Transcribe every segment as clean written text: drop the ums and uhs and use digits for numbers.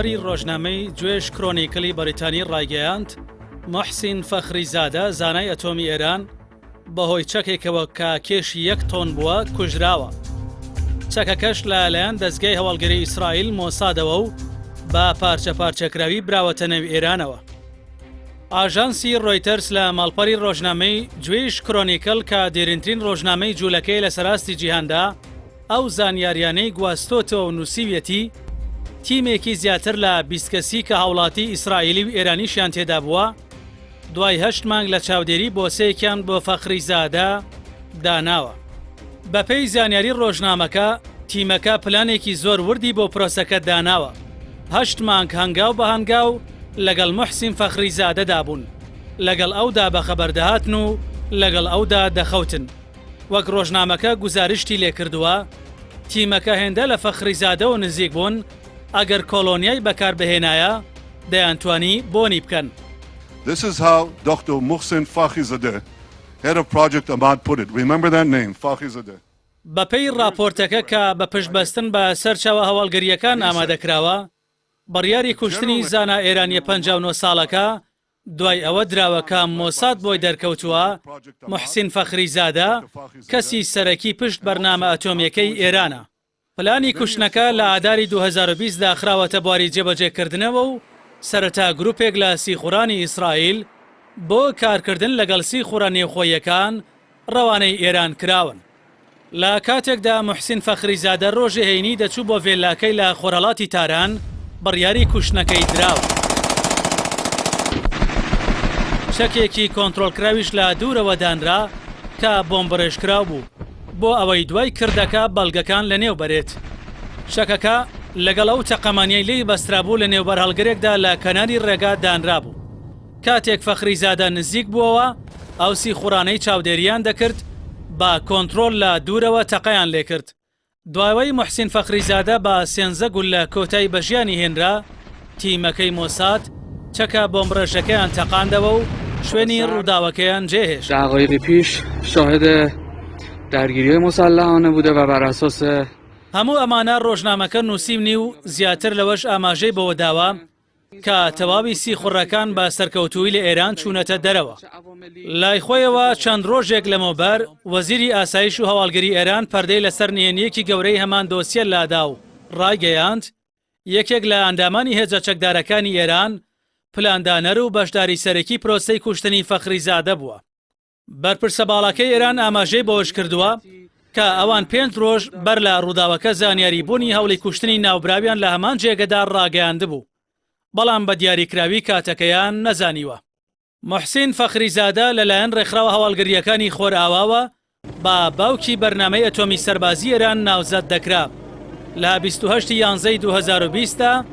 ماڵپەری ڕۆژنامەی جوێش کرۆنیکلی بەریتانی ڕایگەیاند، موحسین فەخریزادە زانای ئەتۆمی ئێران بەهۆی چەکێکەوە کە کێشی یەک تۆن بووە کوژراوە. چەکەکەش لە لایەن دەزگای هەواڵگری ئیسرائیل مۆسادەوە و بە پارچە پارچەکراوی براوەتە نێو ئێرانەوە. ئاژانسی ڕۆیتەرز لە ماڵپەری ڕۆژنامەی جویش کرۆنیکل کە دێرینترین ڕۆژنامەی جوولەکەیە لە سەراستی جیهاندا، ئەو زانیاریانەی گواستۆتەوە و نووسیویەتی، تیمێکی زیاتر لە 20 کەسی کە هاوڵاتی ئیسرائیلی و ئێرانیشیان تێدا بووە، دوای هەشت مانگ لە چاودێری بۆسەیەکیان بۆ فەخریزادە داناوە. بەپێی زانیاری ڕۆژنامەکە، تیمەکە پلانێکی زۆر وردی بۆ پرۆسەکە داناوە، هەشت مانگ هەنگاو بە هەنگاو لەگەڵ موحسین فەخریزادەدا بوون، لەگەڵ ئەودا بەخەبەردەهاتن و لەگەڵ ئەودا دەخەوتن. وەک ڕۆژنامەکە گوزارشتی لێکردووە، تیمەکە هێندە لە فەخریزادەوە نزیک بوون، ئەگەر کۆڵۆنیای بەکاربهێنایە، دەیانتوانی بۆنی بکەن. This is how Doctor Mohsen Fakhrizadeh, head of Project Amad put it, remember that name, Fakhrizadeh. بەپێی ڕاپۆرتەکە کە بە پشتبەستن بە سەرچاوە هەواڵگرییەکان ئامادەکراوە، بڕیاری کوشتنی زانا ئێرانییە 59 ساڵەکە دوای ئەوە دراوە کە مۆساد بۆی دەرکەوتووە موحسین فەخریزادە کەسی سەرەکی پشت بەرنامە ئەتۆمییەکەی ئێرانە. پلانی کوشتنەکە لە ئاداری 2020 دا خراوەتە بواری جێبەجێکردنەوە و سەرەتا گروپێک لە سیخوڕانی ئیسرائیل بۆ کارکردن لەگەڵ سیخوڕە نێوخۆییەکان ڕەوانەی ئێران کراون. لە کاتێکدا موحسین فەخریزادە ڕۆژی هەینی دەچوو بۆ ڤێللاکەی لە خۆرهەڵاتی تاران، بڕیاری کوشتنەکەی دراوە. چەکێکی کۆنترۆڵکراویش لە دوورەوە دانرا کە بۆمبڕێژکراو بوو بۆ ئەوەی دوای کردەکە بەڵگەکان لەنێو بەرێت. چەکەکە لەگەڵ ئەو تەقەمەنیەی لێی بەسترابوو لەنێو بارهەڵگرێکدا لە کەناری ڕێگا دانرابوو. کاتێک فەخریزادە نزیک بووەوە، ئەو سیخوڕانەی چاودێرییان دەکرد بە کۆنترۆڵ لە دوورەوە تەقەیان لێکرد. دوای موحسین فەخریزادە بە سێنزە گوللە کۆتای بە ژیانی هێنرا، تیمەکەی مۆساد چەکە بۆمبڕێژەکەیان تەقاندەوە و شوێنی ڕووداوەکەیان جێهێشت. دقایق پیش شاهد درگیری مسلحانه بوده و بر اساس هەموو ئەمانە ڕۆژنامەکە نووسیونی و زیاتر لەوەش ئاماژەی بەوە داوە کە تەواوی سیخوڕەکان بە سەرکەوتوویی لە ئێران چوونەتە دەرەوە. لای خۆیەوە چەند ڕۆژێک لەمەوبەر وەزیری ئاسایش و هەواڵگری ئێران پەردەی لەسەر نهێنییەکی گەورەی هەمان دۆسیە لادا و ڕایگەیاند، یەکێک لە ئەندامانی هێزە چەکدارەکانی ئێران پلاندانەر و بەشداری سەرەکی پرۆسەی کوشتنی فەخریزادە بووە. بەرپرسە باڵاکەی ئێران ئاماژەی بەوەشکردووە کە ئەوان پێنج ڕۆژ بەر لە ڕووداوەکە زانیاری بوونی هەوڵی کوشتنی ناوبراویان لە هەمان جێگەدا ڕاگەیاندبوو، بەڵام بە دیاریکراوی کاتەکەیان نەزانیوە. موحسین فەخریزادە لەلایەن ڕێکخراوە هەواڵگرییەکانی خۆرئاواوە بە باوکی بەرنامەی ئەتۆمی سەربازی ئێران ناوزەد دەکرا. لە 28 یانزەی 2020 دا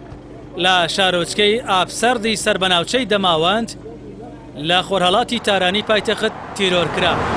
لە شارۆچکەی ئابسەردی سەر بە ناوچەی دەماوەند لە خۆرهەڵاتی تارانی پایتەخت تیرۆر کرا.